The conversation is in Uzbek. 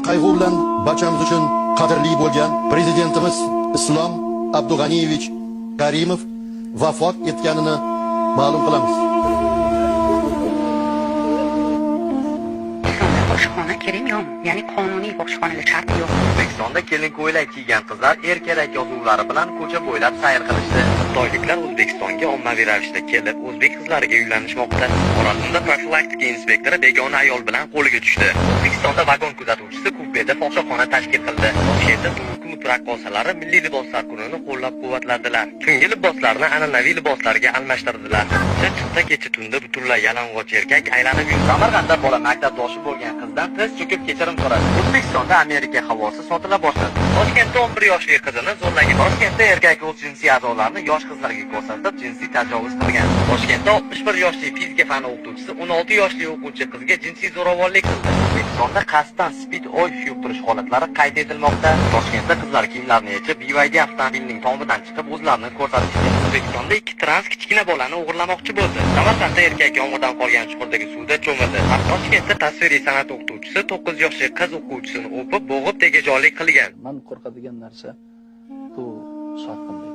Qayg'u bilan barchamiz uchun qadrli bo'lgan prezidentimiz Islom Abdug'aniyevich Karimov vafot etganini ma'lum qilamiz. Islomda fohishaxona kerakmi, yo'qmi? Ya'ni qonuniy fohishaxonalar sharti yo'q. O'zbekistonda kelin ko'ylak kiygan qizlar erkalak yozuvlari bilan ko'cha bo'ylab sayr qilishdi. Xitoyliklar O'zbekistonga ommaviy ravishda kelib, o'zbek qizlariga uylanishmoqda. Xorazmda profilaktika inspektori begona ayol bilan qo'lga tushdi. O'zbekistonda vagon kuzatuvchisi kupeda fohishaxona tashkil qildi. Toshkentda tungi klub raqqosalari milliy liboslar kunini qo'llab-quvvatladilar. Tungi liboslarni an'anaviy liboslarga almashtirdilar. Chirchiqda kecha tunda butunlay yalang'och erkak aylanib yurdi. Samarqandda bola maktabdoshi bo'lgan qizdan tiz cho'kib kechirim so'radi. O'zbekistonda Amerika havosi sotila boshladi. Toshkentda 11 yoshli qizini zo'rlagan. Toshkentda erkak o'z jinsiy a'zolarini yosh qizlarga ko'rsatib, jinsiy tajovuz qilgan. Toshkentda 61 yoshli fizika fani o'qituvchisi 16 yoshli o'quvchi qizga jinsiy zo'ravonlik qildi. O'zbekistonda qasddan SPID OIV yuqtirish holatlari qayd etilmoqda. Toshkentda qizlar kiyimlarini yechib, BYD avtomobilining tomidan chiqib o'zlarini ko'rsatishdi. O'zbekistonda ikki trans kichkina bolani o'g'irlamoqchi bo'ldi. Samarqandda erkak yomg'irdan qolgan chuqurdagi suvda cho'mildi. Toshkentda tasviriy san'at o'qituvchisi 9 yoshli qiz o'quvchisini o'pib, bo'g'ib tegajoqlik qilgan. Man qo'rqadigan narsa bu sotqinlik.